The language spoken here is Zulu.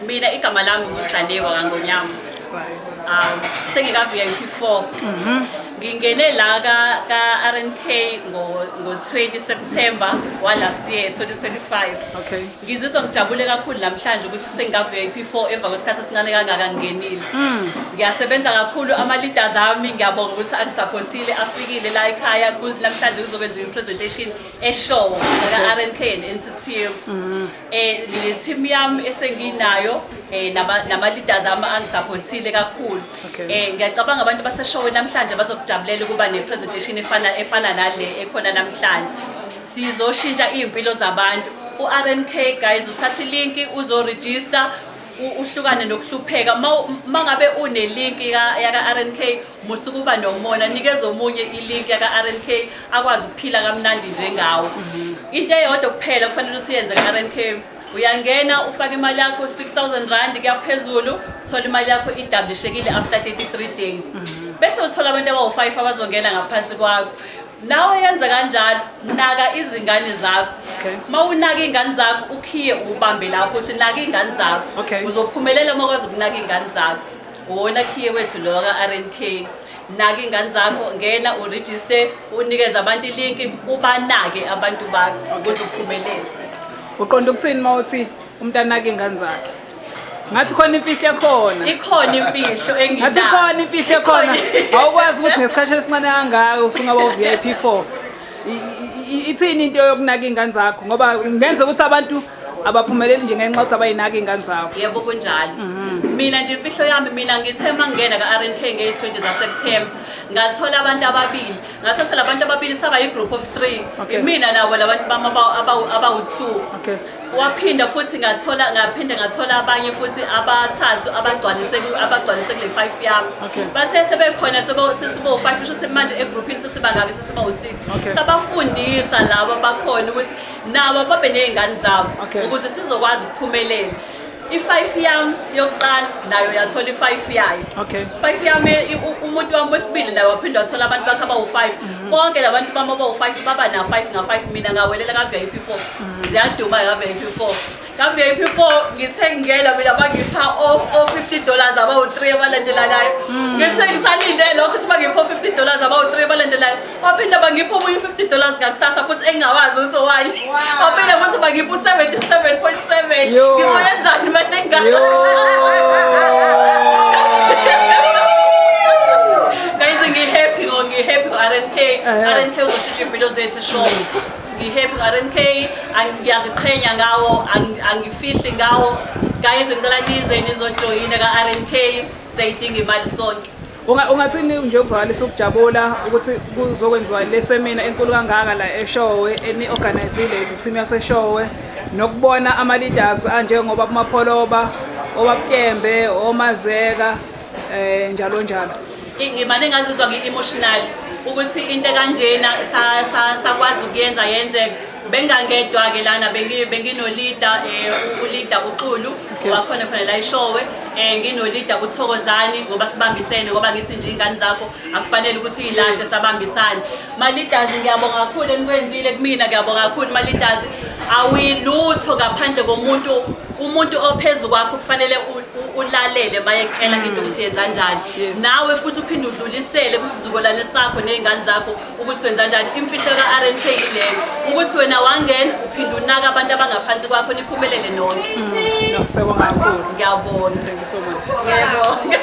Mina igama lami nguSanewa kaNgonyama. Sengika VIP 4. Ngingene la ka RNK ngo 20 September wa last year 2025. Ngizizwa ngijabule kakhulu namhlanje ukuthi sengika VIP 4 emva kwesikhathi esincane kangaka ngingenile. Ngiyasebenza kakhulu, ama leaders ami ngiyabonga ukuthi angisupportile, afikile la ekhaya namhlanje kuzokwenziwa i-presentation eshow ka RNK and NTTM. Ngine team yami esenginayo, nama leaders ami angisupportile kakhulu. Ngiyacabanga abantu baseshowe namhlanje bazokujabulela ukuba ne presentation efana nale ekhona namhlanje. Sizoshintsha izimpilo zabantu. U-RNK guys, uthatha ilink uzoregister, uhlukane nokuhlupheka. Mangabe une link yaka RNK, musukuba nomona, nikeza omunye ilink yaka RNK akwazi ukuphila kamnandi njengawe. Into eyodwa kuphela kufanele usiyenze ka RNK, uyangena ufake imali yakho 6000 rand kuyaphezulu, thola imali yakho idoublishekile after 33 days. Bese uthola abantu abawu5 abazongena ngaphansi kwakho. Nawe yenza kanjalo, naka izingane zakho. Mawunaka izingane zakho, ukhiye ubambe lapho uthi naka izingane zakho. Uzophumelela uma ukwazi ukunaka izingane zakho. Uwona khiye wethu lo ka RNK. Naka izingane zakho, ngena uregister, unikeze abantu ilink, ubanake abantu bakho ukuze uphumelele. Uqonda ukuthini mawuthi umuntu anake izingane zakhe? Ngathi khona imfihlo ekhona. Ikhona imfihlo enginayo. Ngathi khona imfihlo ekhona. Awukwazi ukuthi ngesikhathi esincane kangaka usungaba u VIP 4. Ithini into yokunaka izingane zakho, ngoba kungenza ukuthi abantu abaphumeleli nje ngenxa yokuthi abayinaka izingane zabo. Yebo kunjalo. Mina nje imfihlo yami, mina ngithe mangena ka RNK nge-20 za September, ngathola abantu ababili. Ngathatha labantu ababili saba i group of 3. Imina nabo labantu bami abawu-2. Waphinda futhi ngaphinda ngathola abanye futhi abathathu abagcwalise kule 5 yami. Bathe sebekhona sesibo 5, kusho manje egroupini sesibangaki, sesiba u6. Sabafundisa laba bakhona ukuthi nabo babe nezingane zabo ukuze sizokwazi ukuphumelela. I5 yami yokuqala nayo yathola i5 yayo. 5 yami, umuntu wami wesibili naye waphinda wathola abantu bakhe abawu5. Bonke labantu bami abawu5 baba na 5 nga 5, mina ngawelela ka VIP 4. Ziyaduma ka VIP 4. Ka VIP 4 ngithe ngingena mina bangipha o $50 abawu3 abalandelanayo. Ngithe ngisalinde lokho ukuthi bangipha $50 abawu3 abalandelanayo. Waphinda bangipha omunye $50 ngakusasa futhi engingawazi ukuthi owani. Waphinda futhi bangipha u77.7. Ngizoyenzani manje ngaka? Guys, ngihappy ngo ngihappy ngo RNK. RNK uzoshintsha impilo zethu sure. Ngihappy ngo RNK, ngiyaziqhenya ngawo, angifihli ngawo. Guys, ngicela nize nizojoyina ka RNK, siyayidinga imali sonke. Ungathini nje ukuzwakalisa ukujabula ukuthi kuzokwenziwa le semina enkulu kangaka la eShowe eni-organizile izi-team yaseShowe, nokubona ama-leaders anjengoba kumapholoba, obabutembe, omazeka, njalo njalo. Ngimane ngazizwa ngi-emotional ukuthi into kanjena sakwazi ukuyenza yenzeke. Bengangedwa-ke lana, bengino-leader, u-leader uXulu wakhona khona la eShowe, ngino-leader uThokozani, ngoba sibambisene, ngoba ngithi nje iy'ngane zakho akufanele ukuthi uyilahle, sabambisane. Ma-leaders, ngiyabonga kakhulu enikwenzile kumina, ngiyabonga kakhulu ma-leaders. Awuyilutho ngaphandle komuntu, umuntu ophezu kwakho kufanele ulalele maye kutshela into ukuthi yenza kanjani. Nawe futhi uphinde udlulisele kwisizukulwane sakho nezingane zakho ukuthi wenza kanjani. Imfihlo ka RNK ileyo ukuthi wena wangena uphinde unaka abantu abangaphansi kwakho, niphumelele nonke. No, siyabonga kakhulu. Ngiyabonga. Thank you so much. Ngiyabonga.